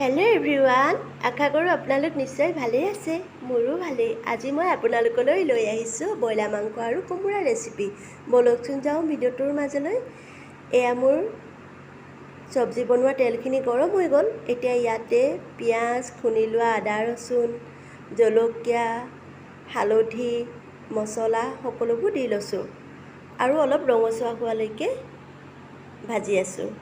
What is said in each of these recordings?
Hello' everyone, আশা কৰোঁ আপোনালোক নিশ্চয় ভালেই আছে। মোৰো ভালেই। আজি মই আপোনালোকলৈ লৈ আহিছোঁ ব্ৰইলাৰ মাংস আৰু কোমোৰা ৰেচিপি। ব'লকচোন যাওঁ ভিডিঅ'টোৰ মাজলৈ। এয়া মোৰ চব্জি বনোৱা তেলখিনি গৰম হৈ গ'ল। এতিয়া ইয়াতে পিঁয়াজ, খুন্দি লোৱা আদা ৰচুন, জলকীয়া, হালধি, মছলা সকলোবোৰ দি লৈছোঁ আৰু অলপ ৰঙচুৱা হোৱালৈকে ভাজি আছোঁ।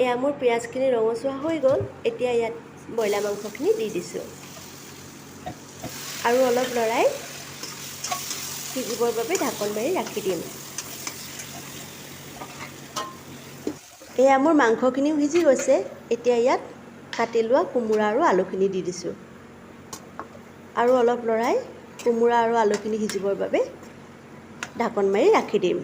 এয়া মোৰ পিঁয়াজখিনি ৰঙচুৱা হৈ গ'ল। এতিয়া ইয়াত ব্ৰইলাৰ মাংসখিনি দি দিছোঁ আৰু অলপ লৰাই সিজিবৰ বাবে ঢাকন মাৰি ৰাখি দিম। এয়া মোৰ মাংসখিনিও সিজি গৈছে। এতিয়া ইয়াত কাটি লোৱা কোমোৰা আৰু আলুখিনি দি দিছোঁ আৰু অলপ লৰাই কোমোৰা আৰু আলুখিনি সিজিবৰ বাবে ঢাকন মাৰি ৰাখি দিম।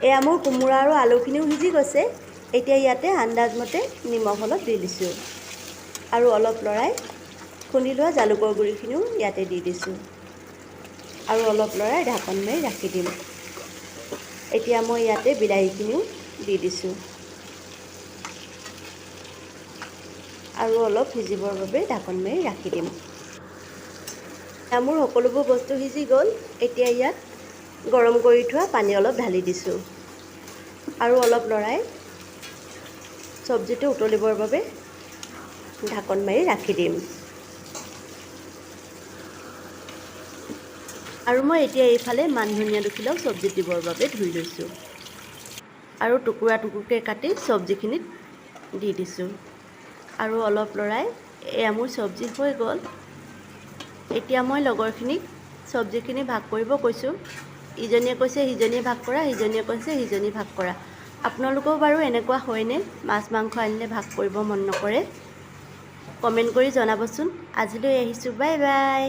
এয়া মোৰ কোমোৰা আৰু আলুখিনিও সিজি গৈছে। এতিয়া ইয়াতে আন্দাজমতে নিমখ অলপ দি দিছোঁ আৰু অলপ লৰাই খুন্দি লোৱা জালুকৰ গুড়িখিনিও ইয়াতে দি দিছোঁ আৰু অলপ লৰাই ঢাকন মাৰি ৰাখি দিম। এতিয়া মই ইয়াতে বিলাহীখিনিও দি দিছোঁ আৰু অলপ সিজিবৰ বাবে ঢাকন মাৰি ৰাখি দিম। এয়া মোৰ সকলোবোৰ বস্তু সিজি গ'ল। এতিয়া ইয়াত গৰম কৰি থোৱা পানী অলপ ঢালি দিছোঁ আৰু অলপ লৰাই চব্জিটো উতলিবৰ বাবে ঢাকন মাৰি ৰাখি দিম। আৰু মই এতিয়া এইফালে মান ধনিয়া দুখিলাও চব্জিত দিবৰ বাবে ধুই লৈছোঁ আৰু টুকুৰা টুকুৰকৈ কাটি চব্জিখিনিত দি দিছোঁ আৰু অলপ লৰাই এয়া মোৰ চব্জি হৈ গ'ল। এতিয়া মই লগৰখিনিক চব্জিখিনি ভাগ কৰিব কৈছোঁ। ইজনীয়ে কৈছে সিজনীয়ে ভাগ কৰা, সিজনীয়ে কৈছে সিজনী ভাগ কৰা। আপোনালোকেও বাৰু এনেকুৱা হয়নে? মাছ মাংস আনিলে ভাগ কৰিব মন নকৰে? কমেণ্ট কৰি জনাবচোন। আজিলৈ আহিছোঁ, বাই বাই।